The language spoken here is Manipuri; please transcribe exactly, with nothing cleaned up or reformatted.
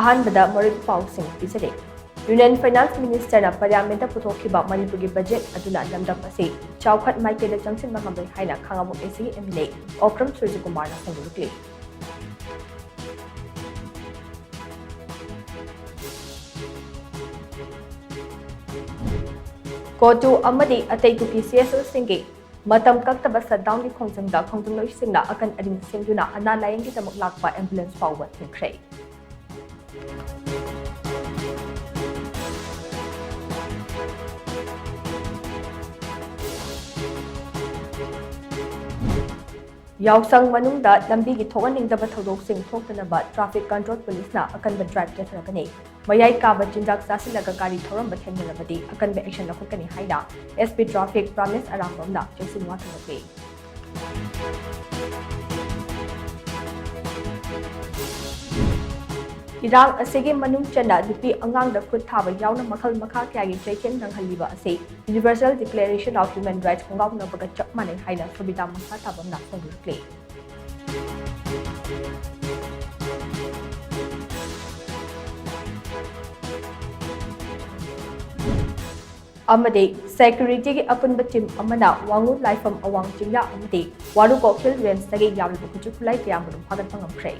ꯑꯍꯥꯟꯕꯗ ꯃꯔꯨꯑꯣꯏꯕ ꯄꯥꯎꯁꯤꯡ ꯄꯤꯖꯔꯤ꯫ Union Finance Ministerꯅ Parliamentꯇ ꯄꯨꯊꯣꯛꯈꯤꯕ ꯃꯅꯤꯄꯨꯔꯒꯤ budget ꯑꯗꯨꯅ ꯂꯝꯗꯝ ꯑꯁꯤ ꯆꯥꯎꯈꯠ ꯃꯥꯏꯀꯩꯗ ꯆꯪꯁꯤꯟꯕ ꯉꯝꯂꯣꯏ ꯍꯥꯏꯅ ꯈꯥꯉꯕꯣꯛ AC MLA ꯑꯣꯀ꯭ꯔꯝ ꯁꯨꯔꯖꯀꯨꯃꯥꯔꯅ ꯐꯣꯡꯗꯣꯛꯂꯤ꯫ ꯀꯣꯇꯨ ꯑꯃꯗꯤ ꯑꯇꯩ ꯀꯨꯀꯤ CSOꯁꯤꯡꯒꯤ ꯃꯇꯝ ꯀꯛꯇꯕ shutdownꯒꯤ ꯈꯣꯡꯖꯪꯗ ꯈꯣꯡꯖꯪꯂꯣꯏꯁꯤꯡꯅ ꯑꯀꯟ ꯑꯔꯤꯡ ꯁꯦꯝꯗꯨꯅ ꯑꯅꯥ ꯂꯥꯌꯦꯡꯒꯤꯗꯃꯛ ꯂꯥꯛꯄ ambulance ꯐꯥꯎꯕ ꯊꯤꯡꯈ꯭ꯔꯦ꯫ ꯌꯥꯎꯁꯪ ꯃꯅꯨꯡꯗ ꯂꯝꯕꯤꯒꯤ ꯊꯣꯛꯍꯟꯅꯤꯡꯗꯕ ꯊꯧꯗꯣꯛꯁꯤꯡ ꯊꯣꯛꯇꯅꯕ traffic control policeꯅ ꯑꯀꯟꯕ drive ꯆꯠꯊꯔꯛꯀꯅꯤ꯫ ꯃꯌꯥꯏ ꯀꯥꯕ ꯆꯤꯟꯖꯥꯛ ꯆꯥꯁꯤꯜꯂꯒ ꯒꯥꯔꯤ ꯊꯧꯔꯝꯕ ꯊꯦꯡꯅꯔꯕꯗꯤ ꯑꯀꯟꯕ action ꯂꯧꯈꯠꯀꯅꯤ ꯍꯥꯏꯅ SP traffic ꯄ꯭ꯔꯥꯃꯦꯁ ꯑꯔꯥꯝꯕꯝꯅ ꯆꯦꯛꯁꯤꯟ ꯋꯥ ꯊꯝꯂꯛꯂꯤ꯫ ꯏꯔꯥꯡ ꯑꯁꯤꯒꯤ ꯃꯅꯨꯡ ꯆꯟꯅ ꯅꯨꯄꯤ ꯑꯉꯥꯡꯗ ꯈꯨꯠ ꯊꯥꯕ ꯌꯥꯎꯅ ꯃꯈꯜ ꯃꯈꯥ ꯀꯌꯥꯒꯤ ꯆꯩꯊꯦꯡ ꯅꯪꯍꯜꯂꯤꯕ ꯑꯁꯤ Universal Declaration of Human Rights ꯈꯣꯡꯒꯥꯎꯅꯕꯒ ꯆꯞ ꯃꯥꯟꯅꯩ ꯍꯥꯏꯅ ꯁꯣꯕꯤꯇꯥ ꯃꯈꯥ ꯇꯥꯕꯝꯅ ꯐꯣꯡꯗꯣꯛꯂꯤ꯫ ꯑꯃꯗꯤ securityꯒꯤ ꯑꯄꯨꯟꯕ team ꯑꯃꯅ ꯋꯥꯉꯨ ꯂꯥꯏꯐꯝ ꯑꯋꯥꯡ ꯆꯤꯡꯌꯥ ꯑꯃꯗꯤ ꯋꯥꯔꯨꯀꯣꯛ Hill Rangeꯇꯒꯤ ꯌꯥꯝꯂꯕ ꯈꯨꯠꯁꯨ ꯈꯨꯠꯂꯥꯏ ꯀꯌꯥꯃꯔꯨꯝ ꯐꯥꯒꯠꯄ ꯉꯝꯈ꯭ꯔꯦ꯫